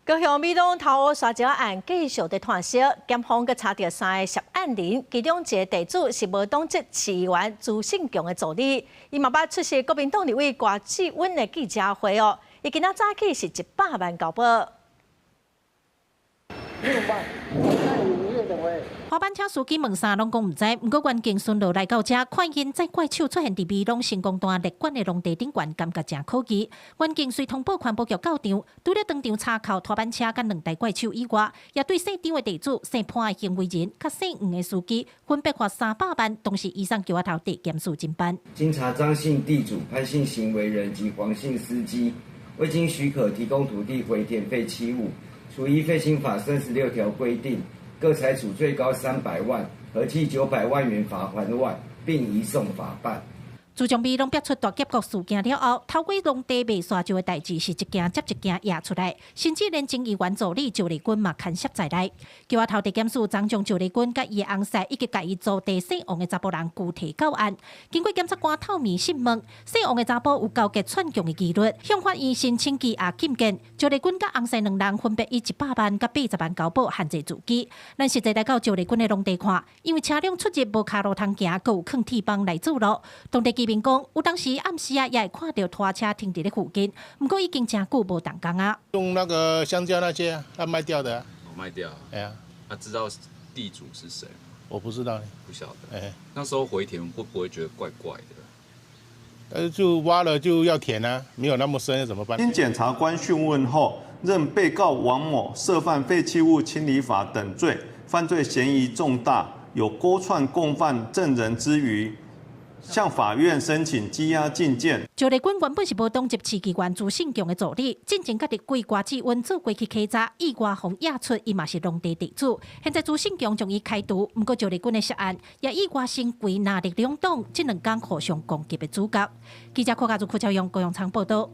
高雄美濃頭屋沙石案繼續佇湠息，檢方閣查著三個涉案人，其中一個地主是無黨籍市議員朱勝強的助理，伊嘛捌出席國民黨立委郭志溫的記者會哦。伊今仔早起是100萬交保。拖板車司機問啥攏講毋知，毋過員警巡邏來到遮，看𪜶載怪手出現佇美濃成功段列管的農地頂懸，感覺誠可疑。員警隨通報環保局到場，除了當場查扣拖板車佮兩台怪手以外，也對姓張的地主、姓潘的行為人、佮姓黃的司機，分別罰300萬，同時移送橋仔頭地檢署偵辦。經查張姓地主、潘姓行為人及黃姓司機未經許可提供土地回填廢棄物，處依廢青法36條規定，各裁處最高300萬，合計900萬元罰鍰外，並移送法辦。自從美濃爆出大劫國事件了後，偷過農地賣沙石的代誌是一件接一件掖出來，甚至連前議員助理趙麗君嘛牽涉在內。橋仔頭地檢署昨將趙麗君佮伊的翁婿以及共伊租地姓王的查埔人拘提到案。經過檢察官透明訊問，姓王的查埔有勾結串供的疑慮，向法院申請羈押禁見。趙麗君佮翁婿兩人分別以100萬佮80萬交保限制自己。咱實際來到趙麗君的農地看，因為車輛出入無跤路通行，閣有囥鐵枋來阻路。當地居民講，有當時暗時啊，也會看著拖車停佇咧附近，毋過已經誠久無動工啊。用那個香蕉那些，他賣掉的。賣掉。哎呀，他知道地主是誰？我不知道。不曉得。哎，那時候回填會不會覺得怪怪的？就挖了就要填啊，沒有那麼深怎麼辦？經檢察官訊問後，認被告王某涉犯廢棄物清理法等罪，犯罪嫌疑重大，有勾串共犯證人之虞，向法院申請羈押禁見。趙麗君原本是無黨籍市議員朱勝強的助理，進前佮立委郭志溫做過去稽查，意外予驗出伊嘛是農地地主。現在朱勝強將伊開除，毋過趙麗君的涉案也意外成為藍綠兩黨這兩工互相攻擊的主角。記者郭家如、柯超勇、高永昌報道。